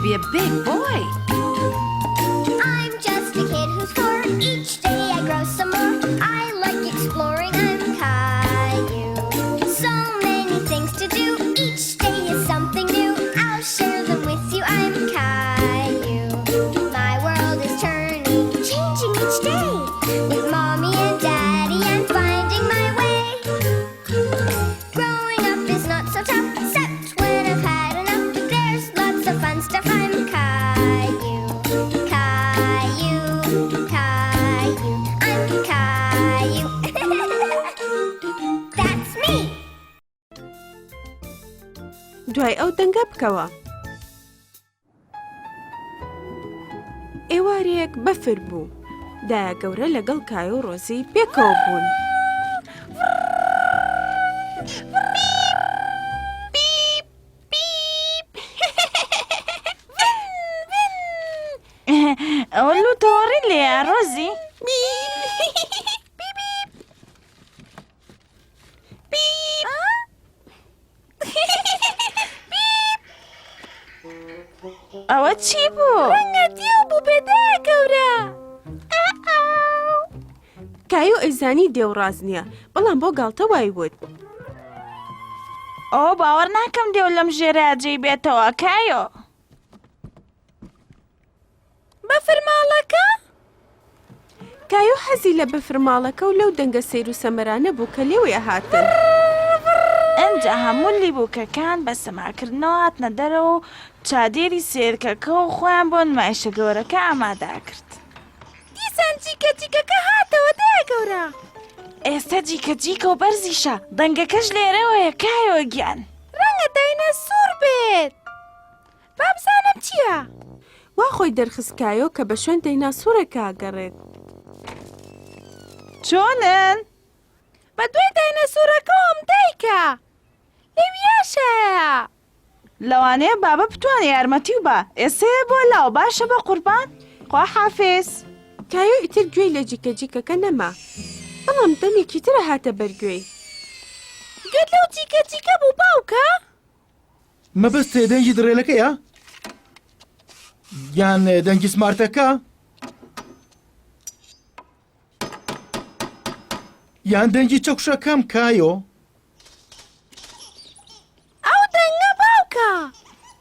be a big boy. I'm just a kid who's four. Each day I grow some more. I like exploring. I'm Caillou. So many things to do. Each day is something new. I'll share them with you. I'm Caillou. My world is turning, changing each day. With mommy and daddy, I'm finding my way. Growing up is not so tough, except when I've had enough. There's lots of fun stuff. I'm Caillou, Caillou, Caillou. I'm Caillou. That's me. دوای ئەو دەنگە بکەوە. ئێوارەیەک بەفر بوو. دایە گەورە لەگەڵ کایۆ و ڕۆزی پێکەوە بوون. ئەوە لوتەوەڕی لێیە ڕۆزی. ئەوە چی بوو؟ ڕەنگە دێو بوو بێ دایە گەورە. کایۆ ئەیزانی دێو ڕاست نییە بەڵام بۆ گاڵتە وای وت. ئەوە باوەڕ ناکەم دێو لەم ژێرە جێی بێتەوە کایۆ. بەفر ماڵەکە؟ کایۆ حەزی لە بەفر ماڵەکە و لەو دەنگە سەیر و سەمەرانە بوو کە لێوەی ئەهاتن. ئنجا هەموو لیبووکەکان بە سەماکردنەوە هاتنە دەرەوە و چادێری سێرکەکە و خۆیان بۆ نمایشە گەورەکە ئامادە کرد. دیسان جیکە جیکەکە هاتەوە دایە گەورە. ئێستا جیکە جیکە و بەرزیشە، دەنگەکەش لێرەوەیە کایۆ گیان. ڕەنگە دایناسۆر بێت. با بزانم چییە؟ وا خۆی دەرخست کایۆ کە بە شوێن دەیناسۆرێکا ئەگەڕێت. چۆنن؟ بە دوای دایناسۆرەکەوەم دایکە. لەویاشایە. لەوانەیە بابە بتوانێ یارمەتیو با. ئێسەیە بۆ لاو باشە بە قوربان. خواحافیز. کایۆ ئیتر گوێی لە جیکە جیکەکە نەما. بەڵام دەنگێکی تر هاتە بەر گوێی. گوێت لەو جیکە جیکە بوو باوکە؟ مەبەست دەنگی دڕێلەکەیە؟ یان دەنگی سمارتەکە؟ یان دەنگی چەکوشەکەم کایۆ؟ ئەو دەنگە باوکە.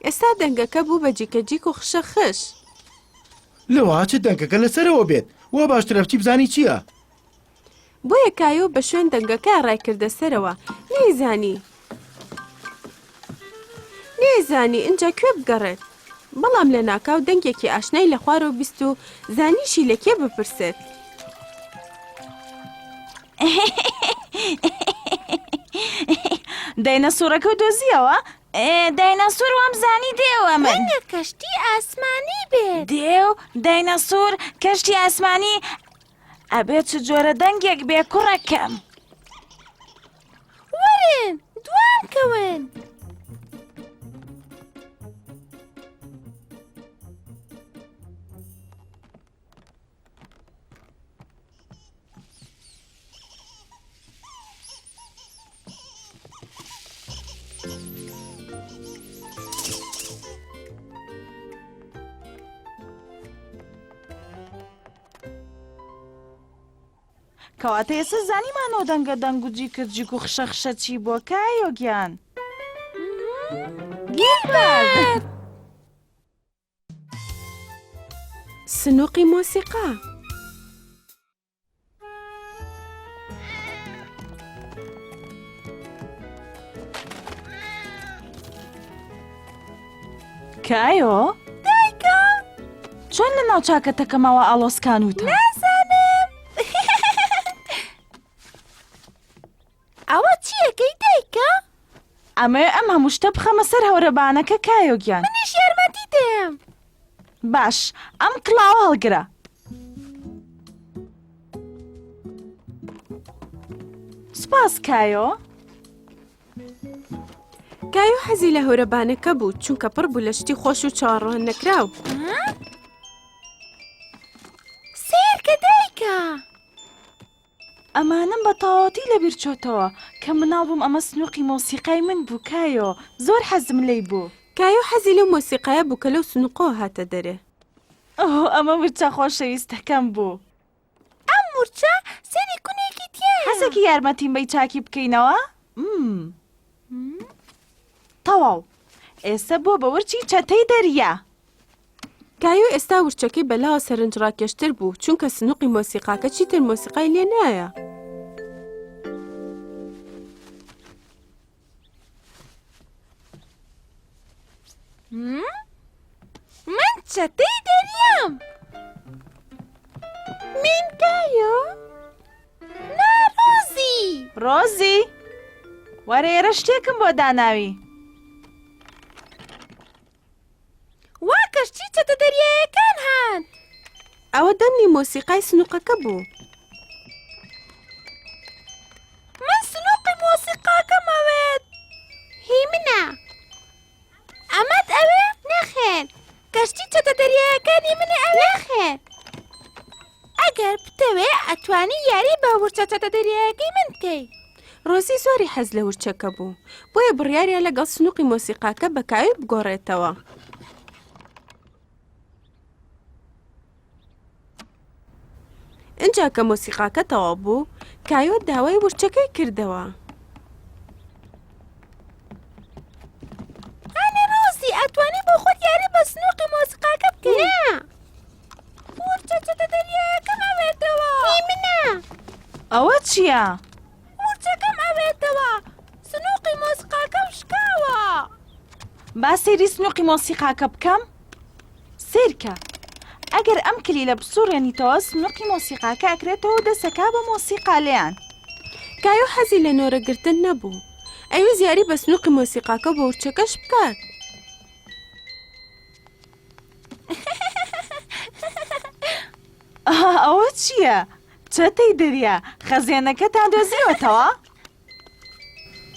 ئێستا دەنگەکە بوو بە جیکە جیک و خشە خش. لەوە چ دەنگەکە لەسەرەوە بێت وا باشترە بچی بزانی چییە؟ بۆیە کایۆ بە شوێن دەنگەکە ڕایکردە سەرەوە، نەیزانی نەیزانی ئینجا کوێ بگەڕێت. بەڵام لەناکاو دەنگێکی ئاشنای لە خوارەوە 20 و زانیشی لە کێ بپرسێت. دایناسۆرەکە دۆزیەوە؟ دایناسۆر وام زانی دێوە من. ڕەنگە کەشتی ئاسمانی بێت. دێو، دایناسۆر، کەشتی ئاسمانی، ئەبێ چ جۆرە دەنگێک بێ کوڕەکەم؟ وەرن دوام کەون. کەواتە ئێستا زانیمان ئەو دەنگە دەنگ و جیکە جیک و خشە خشە چی بووە کایۆ گیان گیلبەرت سنوقی مۆسیقا. کایۆ دایکە چۆن لە ناو چاکەتەکەمەوە ئاڵۆسکانوتە نازانم ئەوە چیەکەی دایکە ئەمەوێ ئەم هەموو شتە بخەمە سەر هەورەبانەکە کایۆ گیان منیش یارمەتی دەیەم باش ئەم کڵاوە هەڵگرە سوپاس کایۆ کایۆ حەزی لە هەورەبانەکە بوو چونکە پڕ بوو لە شتی خۆش و چاوەڕوان نەکراو. سەیرکە دایکە. ئەمانەم بە تەواوەتی لەبیر چۆتەوە کە مناڵ بووم ئەمە سنوقی مۆسیقای من بوو کایۆ زۆر حەزم لێی بوو. کایۆ حەزی لەو مۆسیقایە بوو کە لەو سنوقەوە هاتە دەرێ. ئۆه ئەمە ورچە خۆشەویستەکەم بوو. ئەم ورچە سەری کونێکی تیایە. حەزەکی یارمەتیم بەی چاکی بکەینەوە؟ تەواو ئێستا بووە بە ورچی چەتەی دەریا. کایۆ ئێستا ورچەکەی بەلاوە سەرنجڕاکێشتر بوو، چونکە سنوقی مۆسیقاکە چیتر مۆسیقای لێ نایە. من چەتەی دەریام. من کایۆ. نا ڕۆزی. ڕۆزی وەرە ئێرە شتێکم بۆ داناوی. وا کەشتی چەتە دەریایەکان هات. ئەوە دەنگی مۆسیقای سنوقەکە بوو. من سنوقی مۆسیقاکەم ئەوێت. هی منە. ئەمەت ئەوێ؟ نەخێر. کەشتی چەتە دەریایەکانی منی ئەوێ؟ نەخێر. ئەگەر بتەوێ ئەتوانی یاری بە ورچە چەتە دەریایەکەی من بکەی. ڕۆزی زۆری حەز لە ورچەکە بوو، بۆیە بڕیاریا لەگەڵ سنوقی مۆسیقاکە بە کاوی بگۆڕێتەوە. ئینجا کە مۆسیقاکە تەواو بوو، کایۆ داوای ورچەکەی کردەوە. هانی ڕۆزی، ئەتوانی بۆ خۆت یاری بە سنوقی مۆسیقاکە بکەی؟ نا. ورچە چەتە دەریایەکەم ئەوێتەوە. هی منە. ئەوە چییە؟ ورچەکەم ئەوێتەوە. سنوقی مۆسیقاکەم شکاوە. با سەیری سنوقی مۆسیقاکە بکەم. سەیرکە، ئەگەر ئەم کلیلە بسوڕێنیتەوە سنوقی مۆسیقاکە ئەکرێتەوە و دەسەکا بە مۆسیقا لێیان. کایۆ حەزی لە نۆرە گرتن نەبوو. ئەیویست یاری بە سنوقی مۆسیقاکە و بە ورچەکەش بکات. ئەوە چییە؟ چەتەی دەریا، خەزێنەکەتان دۆزیوەتەوە؟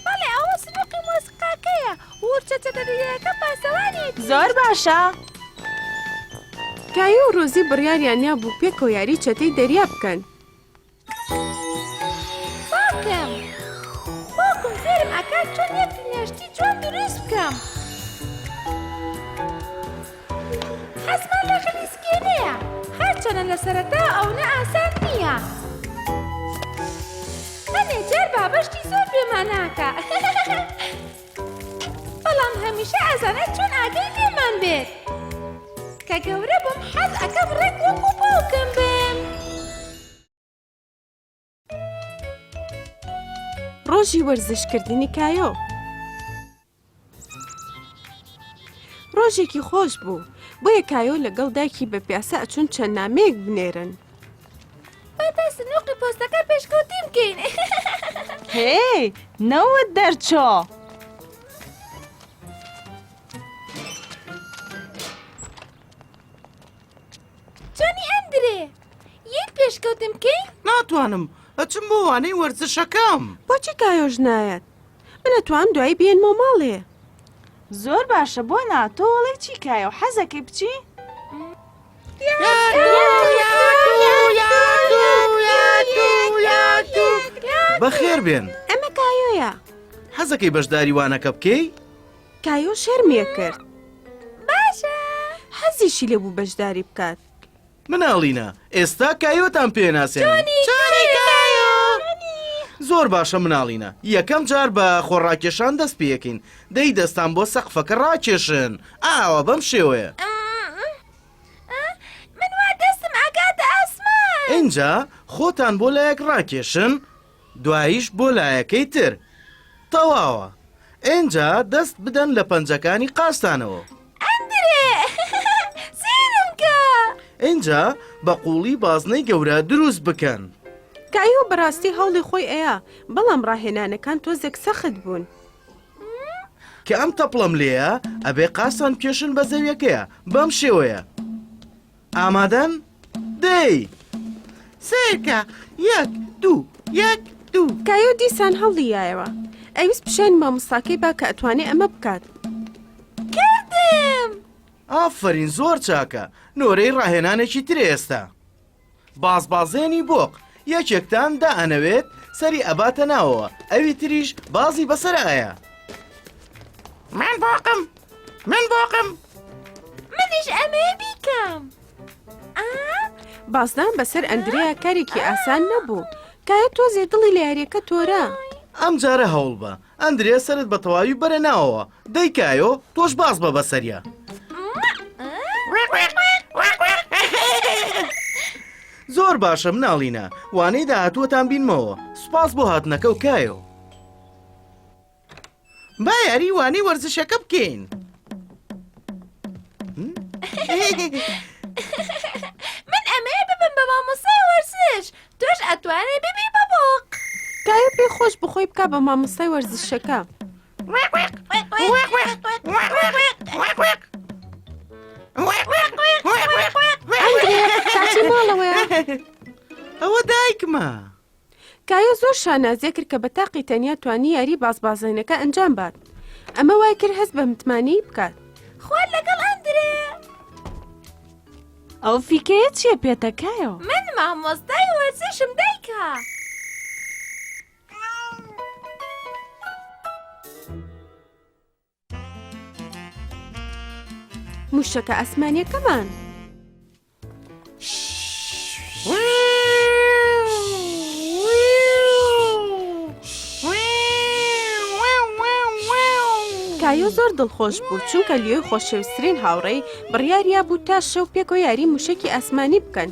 بەڵێ ئەوە سنوقی مۆسیقاکەیە ورچە چەتەدەریایەکە پاسەوانێتی. زۆر باشە. کایۆ و ڕۆزی بڕیاریان یابوو پێکەوە یاری چەتەی دەریا بکەن. باوکم باوکم فێرم ئەکات چۆن یەک دنیا شتی جوان دروست بکەم. حەزمان لە خلیسکێنەیە هەرچەنە لە سەرەتا ئەونە ئاسان نییە. هەنێ جار بابەشتی زۆر بێماناکە بەڵام هەمیشە ئەزانێت چۆن ئاگای لێمان بێت. کە گەورە بووم حەز ئەکەم ڕێک وەکو باوکم بم. ڕۆژی وەرزشکردنی کایۆ ڕۆژێکی خۆش بوو بۆیە کایۆ لەگەڵ دایکی بە پیاسە ئەچون چەند نامەیەک بنێرن. با تا سنوقی پۆستەکە پێشکەوتین بکەین. هێی نەوت دەرچۆ. جۆنی ئەندرێ یەک پێشکەوتن بکەین؟ ناتوانم ئەچم بۆ وانەی وەرزشەکەم. بۆچی کایۆش نایەت؟ من ئەتوانم دوایی بێنمەوە ماڵێ. زۆر باشە بۆ نا تۆ ئەڵێی چی کایۆ حەزەکەی بچی؟ بەخێر بێن. ئەمە کایۆیە. حەزەکەی بەشداری وانەکە بکەی؟ کایۆ شەرمی کرد. باشە. حەزیشی لێ بوو بەشداری بکات. مناڵینە ئێستا کایۆتان پێناسێنم. چۆنی کایۆ؟ زۆر باشە مناڵینە یەکەم جار بە خۆڕاکێشان دەست پێەکەین دەی دەستان بۆ سەقفەکە ڕاکێشن ئاوا بەم شێوەیە. من وا دەستم ئەگاتە ئاسمان. ئینجا خۆتان بۆ لایەک ڕاکێشن دواییش بۆ لایەکەی تر. تەواوە. ئینجا دەست بدەن لە پەنجەکانی قاچتانەوە. ئەندرێ! سەیرم کە! ئینجا بە قووڵی بازنەی گەورە دروست بکەن. کایۆ بەڕاستی هەوڵی خۆی ئەیا، بەڵام ڕاهێنانەکان تۆزێک سەخت بوون. کە ئەم تەپڵەم لێیە، ئەبێ قاچتان بکێشن بە زەویەکەیا، بەم شێوەیە. ئامادەن؟ دەی! سەیرکە، یەک، دوو، یەک، دوو. کایۆ دیسان هەوڵی یایەوە. ئەیویست پیشانی مامۆستاکەی با کە ئەتوانێ ئەمە بکات. کردم! ئافەرین زۆر چاکە، نۆرەی ڕاهێنانێکی ترە ئێستا. بازبازێنی بۆق، یەکێکتان دائەنەوێت سەری ئەباتە ناوەوە، ئەوی تریش بازی بەسەرا ئەیا. من بۆقم. من بۆقم. منیش ئەمەوێ بیکەم. بازدان بەسەر ئەندرێیا کارێکی ئاسان نەبوو. کایۆ تۆزێ دڵی لە یارییەکە تۆرا. ئەم جارە هەوڵ بە. ئەندرێ سەرت بە تەواوی بەرە ناوەوە. دەی کایۆ، تۆش باز بە بەسەریا. زۆر باشە مناڵینە، وانەی داهاتووەتان بینمەوە. سوپاس بۆ هاتنەکە و کایۆ. با یاری وانەی وەرزشەکە بکەین. من ئەمەوێ ببم بە مامۆستای وەرزش تۆش ئەتوانێ ببی بە بۆق. کایۆ پێی خۆش بوو خۆی بکا بە مامۆستای وەرزشەکە. ئەندرێ تاچی ماڵەوەیە؟ ئەوە دایکمە. کایۆ زۆر شانازیە کرد کە بە تاقی تەنیا توانی یاری بازبازێنەکە ئەنجام بات. ئەمە وای کرد هەست بە متمانەیی بکات. خوار لەگەڵ ئەندرێ. ئەو فیکەیە چییە پێتە کایۆ؟ من مامۆستای وەرزشم دایکە. موشەکە ئاسمانیەکەمان. کایۆ زۆر دڵخۆش بوو چونکە لیۆی خۆشەویسترین هاوڕێی بڕیاریا بوو تا شەو پێکەوە یاری موشەکی ئاسمانی بکەن.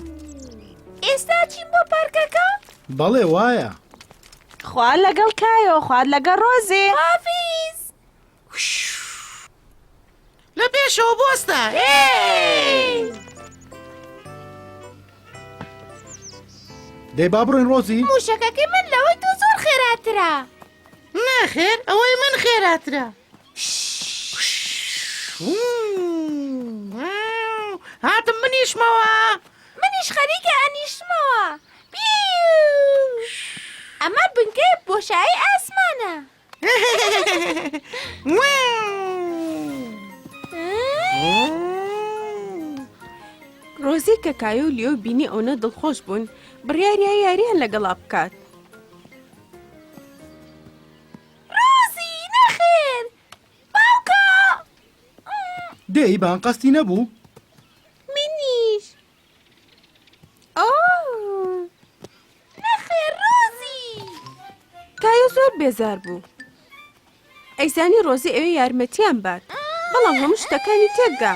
ئێستا چین بۆ پارکەکە؟ بەڵێ وایە. خوا لەگەڵ کایۆ خوات لەگەڵ ڕۆزی. حافیز. لە پێشەوە بۆستە. دەی با بڕۆین ڕۆزی. موشەکەکەی من لەوەی تۆ زۆر خێراترە. ناخێر ئەوەی من خێراترە. هاتم منیشمەوە. منیش خەریکە ئەنیشمەوە. پیو. ئەمە بنکەی بۆشایی ئاسمانە. ڕۆزی کە کایۆ و لیۆ بینی ئەونە دڵخۆش بوون بڕیاریا یاریان لەگەڵا بکات. ڕۆزی، نەخێر باوکە. دەی بە ئەنقەستی نەبوو؟ منیش. ئۆه نەخێر ڕۆزی. کایۆ زۆر بێزار بوو. ئەیزانی ڕۆزی ئەوێ یارمەتیان بات بەڵام هەموو شتەکانی تێکدا.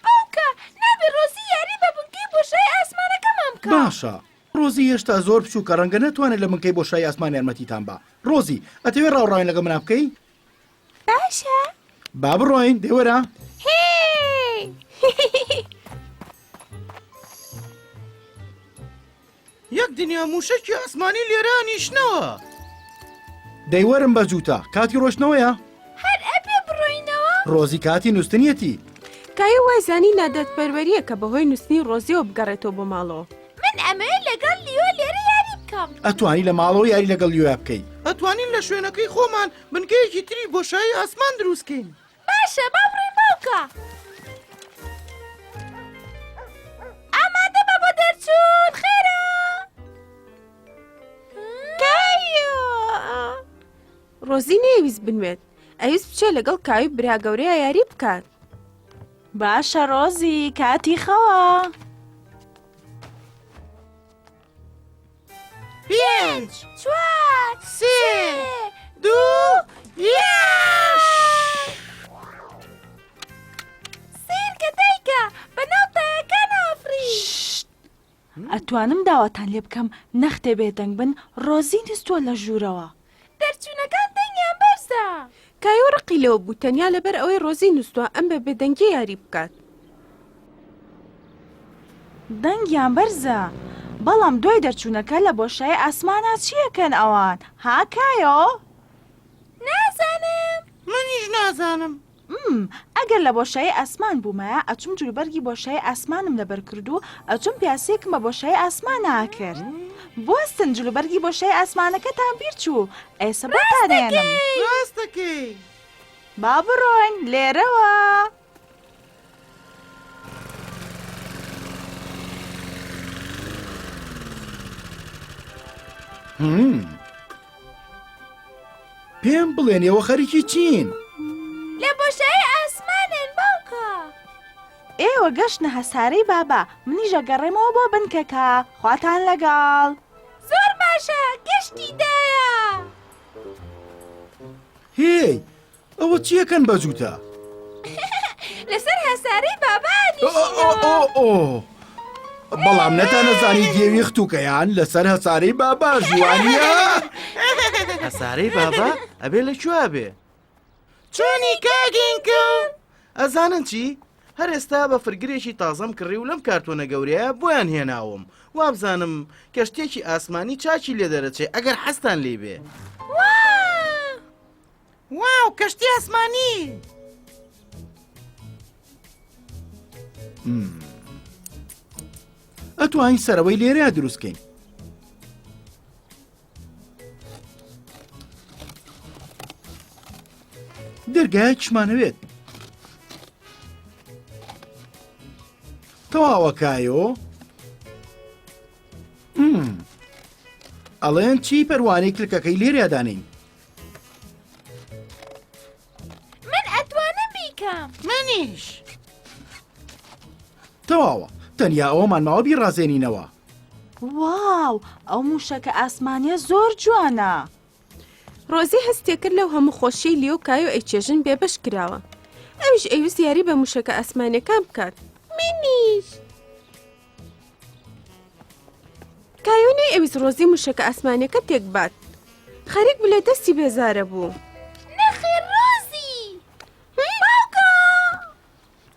باوکە نابێ ڕۆزی یاری بە بنکەی بۆشای ئاسمانەکەمان بکا. باشە ڕۆزی هێشتا زۆر بچووکە ڕەنگە نەتوانێت لە بنکەی بۆشای ئاسمان یارمەتیتان با. ڕۆزی ئەتەوێ ڕاوڕاوێن لەگەڵ منا بکەی؟ باشە. با بڕۆین دەی وەرە. هێی. یەک دنیا مووشەکی ئاسمانی لێرە ئەنیشنەوە. دەی وەرن بە جووتە کاتی ڕۆشتنەوەیە. هەر ئەبێ بڕۆینەوە؟ ڕۆزی کاتی نووستنیەتی. کایۆ وای زانی نادادپەروەرییە کە بەهۆی نووستنی ڕۆزیەوە بگەڕێتەوە بۆ ماڵەوە. من ئەمەوێ لەگەڵ لیۆ لێرە یاری بکەم. ئەتوانی لە ماڵەوە یاری لەگەڵ لیۆیا بکەی. ئەتوانین لە شوێنەکەی خۆمان بنکەیەکی تری بۆشایی ئاسمان دروست کەین. باشە با بڕۆین باوکە. ئامادە بە بۆ دەرچوون خێرا. کایۆ. ڕۆزی نەیەویست بنوێت ئەویست بچێ لەگەڵ کایو برا گەورەیا یاری بکات. باشە ڕۆزی کاتی خەوە. پێنج چوار سێ دوو یەک. سەیرکە دایکە بەناو تایەکان ئافری. ئەتوانم داواتان لێ بکەم نەختێ بێدەنگ بن ڕۆزی نوستووە لە ژوورەوە. دەرچوونەکان دەنگیان بەرزە. کایۆ ڕقی لەوە بوو تەنیا لەبەر ئەوەی ڕۆزی نوستووە ئەم بە بێدەنگی یاری بکات. دەنگیان بەرزە بەڵام دوای دەرچوونەکە لە بۆشایی ئاسمانا چی ئەکەن ئەوان ها کایۆ؟ نازانم. منیش نازانم. ئمم ئەگەر لە بۆشایی ئاسمان بوومایە ئەچوم جلوبەرگی بۆشایی ئاسمانم لەبەر کرد و ئەچوم پیاسەیەکم بە بۆشایی ئاسمانا ئەکرد. بوەستن جلوبەرگی بۆشایی ئاسمانەکەتان بیر چوو ئێسە بۆتان ئەیەنم. ڕاست دەکەی. با بڕۆین لێرەوە. پێم بڵێن ئێوە خەریکی چین؟ ئێوە گەشتنە هەسارەی بابا، منیش ئەگەڕێمەوە بۆ بنکەکە. خواتان لەگەڵ. زۆر باشە، گەشتی دایە. هێی، ئەوە چیەکەن بە جووتە؟ لەسەر هەسارەی بابا ئەنیشینەوە. ئۆ بەڵام نەتانەزانی دێوی ختوکەیان لەسەر هەسارەی بابا ژوانە؟ هەسارەی بابا ئەبێ لە کوێ بێ؟ چۆنی کاگینکە ئەزانن چی؟ هەر ئێستا بە فرگرێکی تازەم کڕی و لەم کارتۆنە گەورەیە بۆیان هێناوم وابزانم کەشتێکی ئاسمانی چاکی لێ دەرەچێ ئەگەر حەزتان لێی بێ. واو کەشتی ئاسمانی! ئەتوانین سەرەوەی لێرەیا دروست کەین. دەرگایەکیشمانەوێت. تەواوە کایۆ؟ ئەڵێن چی پەروانەی کلکەکەی لێرە دانین؟ من ئەتوانم بیکەم. منیش. تەواوە تەنیا ئەوەمان ماوە بیڕازێنینەوە. واو ئەو موشەکە ئاسمانیە زۆر جوانە. ڕۆزی هەستێکرد لەو هەموو خۆشیەی لیۆ و کایۆ ئەیچێژن بێبەش کراوە ئەویش ئەیوست یاری بە موشەکە ئاسمانیەکان بکات. منیش. کایۆ نەیئەویست ڕۆزی موشەکە ئاسمانیەکە تێکبات خەریک بوو لە دەستی بێزارە بوو. نەخێر ڕۆزی. باوکە.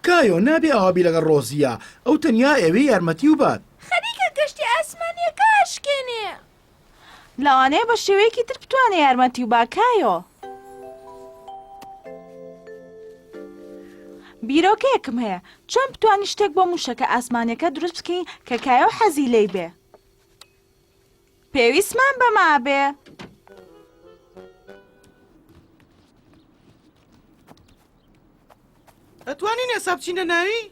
کایۆ نابێ ئاوا بی لەگەڵ ڕۆزییا ئەو تەنیا ئەیەوێ یارمەتی و بات. خەریکە کەشتی ئاسمانیەکە ئەشکێنێ. لەوانەیە بە شێوەیەکی تر بتوانێ یارمەتی و با کایۆ. بیرۆکەیەکم هەیە چۆن بتوانین شتێک بۆ موشەکە ئاسمانیەکە دروست بکەین کە کایۆ حەزی لێی بێ. پێویستمان بەمە بێ. ئەتوانین ئێستا بچینە ناوی؟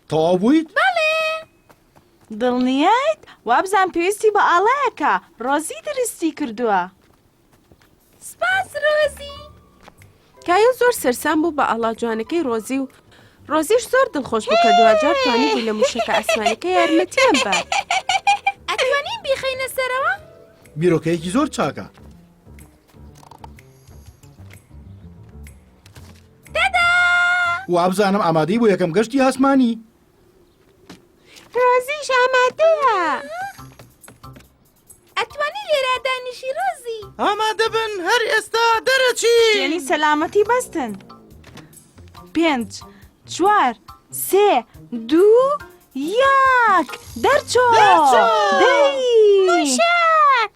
تەواو بوویت؟ بەڵێ. دڵنیایت؟ وابزانم پێویستی بە ئاڵایەکە، ڕۆزی دروستی کردووە. سپاس ڕۆزی. کایۆ زۆر سەرسام بوو بە ئاڵا جوانەکەی ڕۆزی و ڕۆزیش زۆر دڵخۆش بوو کە دواجار توانیبووی لە موشەکە ئاسمانیەکە یارمەتیان بات. ئەتوانین بیخەینە سەرەوە؟ بیرۆکەیەکی زۆر چاکە. تادا! وابزانم ئامادەی بۆ یەکەم گەشتی ئاسمانی. ڕۆزیش ئامادەیە. ئەتوانی لێرە دانیشی ڕۆزی. ئامادە بن هەر ئێستا دەرەچین. شتێنی سەلامەتی بەستن. پێنج، چوار، سێ، دوو، یەک. دەرچۆ! دەرچۆ! دەی! موشەک!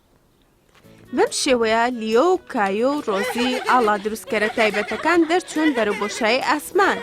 بەم شێوەیە لیۆ و کایۆ و ڕۆزی ئاڵا دروستکەرە تایبەتەکان دەرچوون بەرەو بۆشایی ئاسمان.